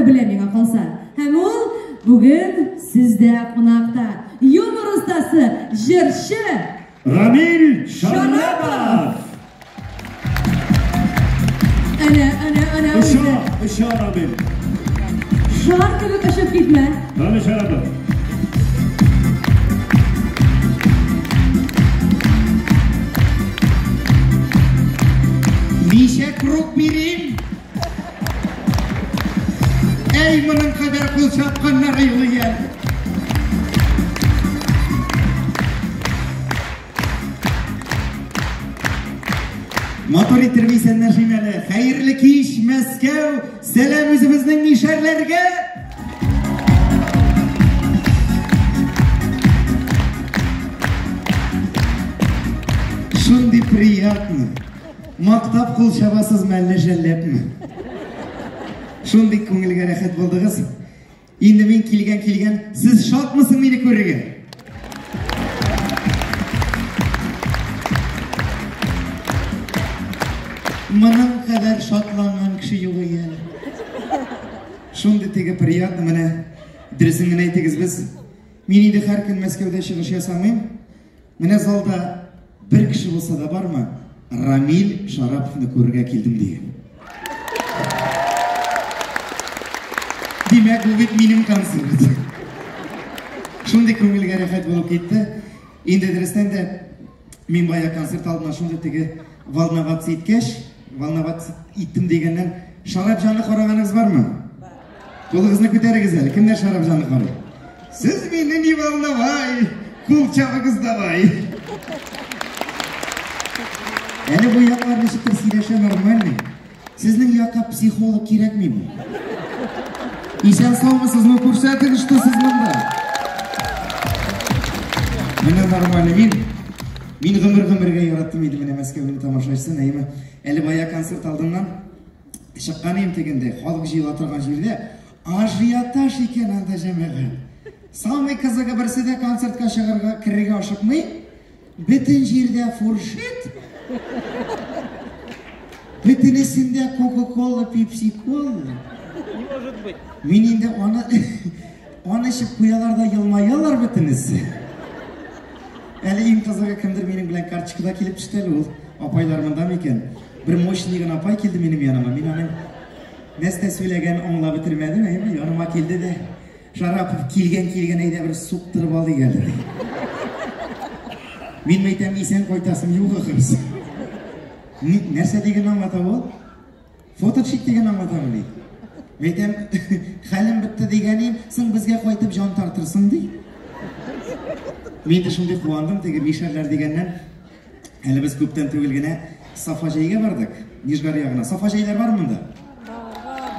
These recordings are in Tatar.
та белә миңа калса. Һәм ул бүген сездә кунакта. Юмор остасы, җырчы Рамил Шарапов! Әнә, әнә, әнә Оча, үзе. оча Рамил. Шар кебек очып китмә. Рамил Шарапов. Ничә круг бирим? Әй, моның кадәр кул чапканнар юк икән. Матур иттереп исәнләшим әле. Хәерле кич, Мәскәү! Сәлам үзебезнең мишәрләргә! Шундый приятно. Мактап кул чабасызмы, әллә жәлләпме? Шундый күңелгә рәхәт булдыгыз. Инде мин килгән килгән, сез шатмысың мине күрергә? Моның кадәр шатланган кеше юк әле. Шундый теге приятно менә. Дөресен генә әйтегез без. Мин инде һәр көн Мәскәүдә чыгыш ясамыйм. Менә залда бер кеше булса да бармы? Рамил Шараповны күрергә килдем дигән. Димәк, бу бит минем концерт. Шундый күңелгә рәхәт булып китте. Инде дөрестән дә мин бая концерт алдыннан шундый теге волноваться иткәч, волноваться иттем дигәннән, Шарапҗанны караганыгыз бармы? Кулыгызны күтәрегез әле. Кемнәр Шарапҗанны карый? Сез мине не волновай, кул чабыгыз давай. Әле бу яклар ничектер сөйләшә нормальный. Сезнең якка психолог кирәкмиме? Исән саумысыз, ну күрсәтегез, что сез монда. Менә нормально. Мин гомер-гомергә яраттым инде менә Мәскәүнең тамашачысын, әйеме? Әле бая концерт алдыннан чыккан идем тегендә, халык җыела торган җирдә ажиотаж икән анда җәмәгать. Самый кызыгы берсе дә концертка чыгарга, керергә ашыкмый. Бөтен җирдә фуршет. Бөтенесендә Кока-кола, Пепси-кола. Не может быть. Мин инде аны эчеп куялар да елмаялар бөтенесе. Әле иң кызыгы кемдер минем белән карточкада килеп төште әле ул. Апайлар монда микән? Бер мощный гына апай килде минем яныма. Мин аның нәрсә сөйләгәнен аңлап бетермәдем, әйме? Яныма килде дә Шарапов килгән килгән әйдә бер суктырып алыйк әле. Мин әйтәм, исән кайтасым юк ахрысы. Нәрсә дигән аңлата ул? Фото төшик дигән аңлатамы ни? Әйтәм, хәлем бетте дигәнем, соң безгә кайтып җан тартырсың ди. Мин дә шундый куандым, теге мишәрләр дигәннән. Әле без күптән түгел генә Сафаҗайга бардык, Нижгар ягына. Сафаҗайлар бар монда?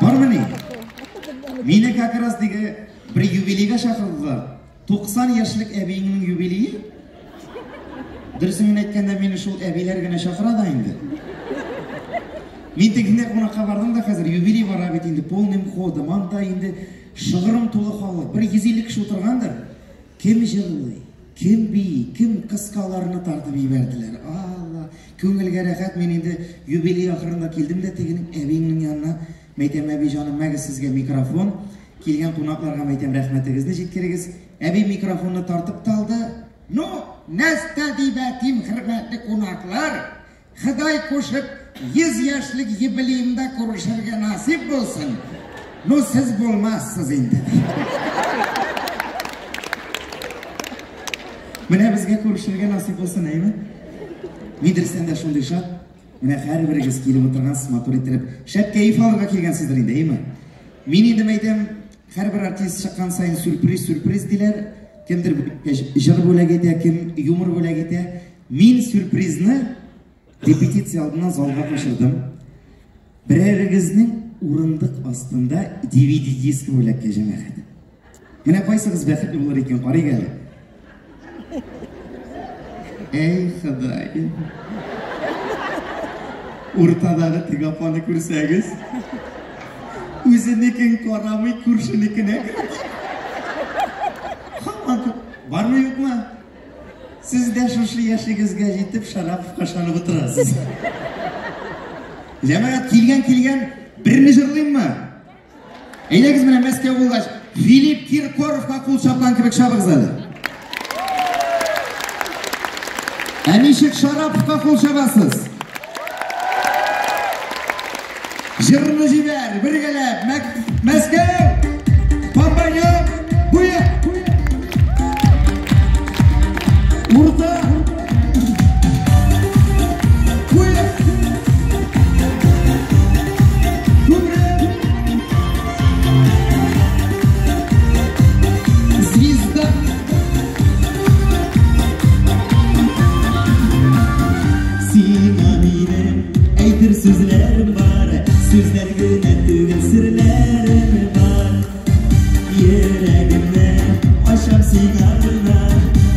Бармы ни? Мине как раз теге бер юбилейга чакырдылар. 90 яшьлек әбиеңнең юбилее. Дөресен генә әйткәндә, мине шул әбиләр генә чакыра да инде. Мин тегендә кунакка бардым да хәзер юбилей бара бит инде полным ходом. Анда инде шыгрым тулы халык. Бер 150 кеше утыргандыр. Кем җырлый, кем бии, кем кыскаларны тартып җибәрделәр. Алла, күңелгә рәхәт. Мин инде юбилей ахырында килдем дә тегенең әбиеңнең янына. Мәйтәм, әби җаным, мәгез сезгә микрофон. Килгән кунакларга мәйтәм, рәхмәтегезне җиткерегез. Әби микрофонны тартып та алды. Ну, нәрсә дип әйтим, хөрмәтле кунаклар? Ходай кушып, 100 яшьлек юбилеемда күрешергә насыйп булсын. Ну, сез булмассыз инде. Менә безгә күрешергә насыйп булсын, әйме? Мин дөрестән дә шундый шат. Менә һәрберегез килеп утыргансыз, матур иттереп. Шәп кәеф алырга килгәнсездер инде, әйме? Мин инде әйтәм, һәрбер артист чыккан саен сюрприз, сюрприз диләр. Кемдер җыр бүләк итә, кем юмор бүләк итә. Мин сюрпризны репетиция алдыннан залга кушырдым. Берәрегезнең урындык астында DVD диск бүләккә җәмәгать. Менә кайсыгыз бәхетле булыр икән, карыйк әле. Эй, Ходай. Уртадагы теге апаны күрсәгез, үзенекен карамый, күршенекенә керде. Һаман бармы юкмы? Сез дә шушы яшегезгә җитеп Шараповка ышанып утырасыз. Җәмәгать килгән килгән, берне җырлыйммы? Әйдәгез менә Мәскәү булгач, Филипп Киркоровка кул чапкан кебек чабыгыз әле. Ә ничек Шараповка кул чабасыз? Җырны җибәр, бергәләп, Мәскәү, Пампаньон, Буе, Урта, Буе, Күмре, Звезда. Сиңа минем әйтер сүзләрем бар, сүзләр генә түгел, серләрем бар. Йөрәгемне ачам сиңа гына,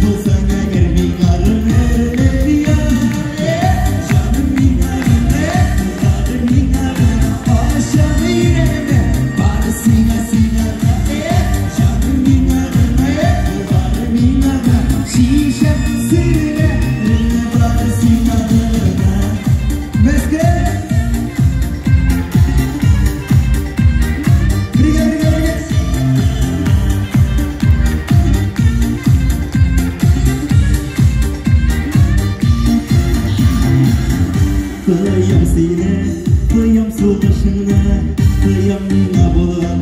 булсаң әгәр миңа гомерлек яр. Җаным миңа гына, кулларым миңа гына, ачам йөрәгемне, бары сиңа, сиңа гына. Җаным миңа гына, кулларым миңа гына, чишәм серләремне бары сиңа гына. Мәскәү! Бергә, бергә, бергә! Тоям сине, тоям сулышыңны, тоям миңа булган